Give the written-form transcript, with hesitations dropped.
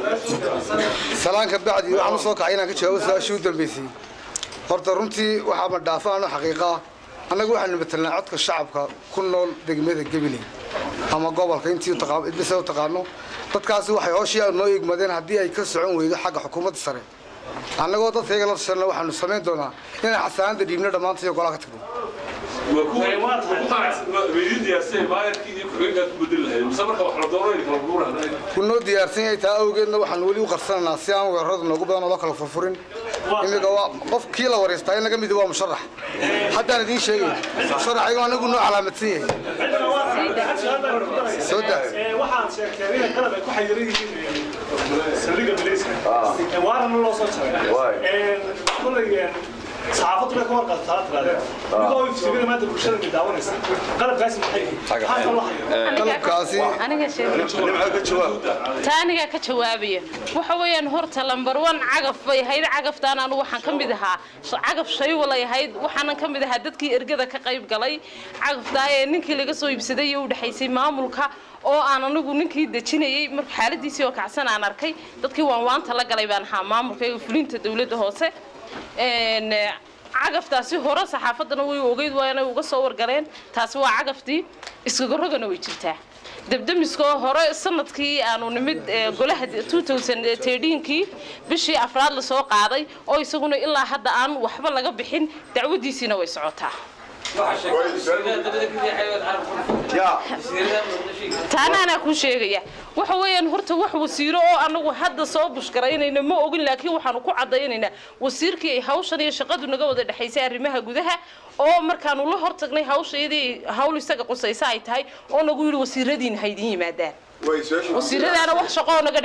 Salaanka bacdi, waxaan usoo kacay inaan ka jawaabo su-aashii u dambeysay. Horta runtii waxaa ma dhaafaano xaqiiqa, annagu waxaanu matelnaa codka shacabka ku nool degmada Gabiley ama gobolka intii idbisa u taqaano. Dadkaasi waxay hooshii noo igmadeen haddii ay ka socon weydo xagga xukuumadda sare, annagoo dadkayga la tashanna, waxaanu samayn doonaa inaan xasaanada dhiibno dhammaanta iyo golaha ka tagno. Waa ku idin diyaarsay maayarkii iyo ku-xigeenkaad ku bedeli lahayd, mise marka wax la dooranay kala buura? Ku noo diyaarsan yahay. Taa awgeedna waxaanu weli u qarsananaa si aan weeraradu noogu badan oo loo kala furfurin. Imika waa qof kii la wareystaa in laga midi waa musharax. Haddaan idiin sheegay musharax ayagoo anagu noo calaamadsan yahay. Soo daa. Waxaad sheegteen inay qalab ay ku xayiran yihiin saldhigga booliiska, waarana loo soo jaray. Kolay saxaafaddu bay ka warqabtaa tiraadeen, idigoo iftiimina maanta bulshada may daawanaysa, qalabkaasi maxay yihiin? Maxaa loo hayo qalabkaasi? Aniga sheeg. Nimco, ka jawaab. Taa anigaa ka jawaabaya. Waxa weeyaan, horta lambar one cagaf bay ahayd. Cagaftaan anu waxaan ka mid ahaa, cagaf shay walay ahayd, waxaanan ka mid ahaa dadkii ergada ka qayb galay cagaftaa ee ninkii laga soo iibsaday iyo u dhexaysay maamulka, oo aan anigu ninkii dejinayay marka xaaladiisii oo kacsan aan arkay. Dadkii waan waanta la galay baan ahaa, maamulka iyo fulinta dowladda hoose. Cagaftaasi hore saxaafaddana way ogeyd, waa inay uga soo wargaleen. Taasi waa cagaftii. Iskagarogana way jirtaa. Debdemiskoo hore sanadkii aanu nimid golaha 2013kii bishii afraad lasoo qaaday, oo isaguna ilaa hadda aan waxba laga bixin, dacwadiisiina way socotaa. Ya. Taana anaa kuu sheegaya. Waxa weeyaan, horta wax wasiiro oo anagu hadda soo bushgaraynayna ma ogin, laakiin waxaanu ku caddaynaynaa wasiirkii ay hawshan iyo shaqadu naga wada dhexaysay arrimaha gudaha, oo markaanu la hortagnay hawshayadii hawl isaga qusaysa ay tahay, oo nagu yidhi wasiiradiina ha idin yimaadaan. Way su-aasha Wasiiradaana wax shaqo oo naga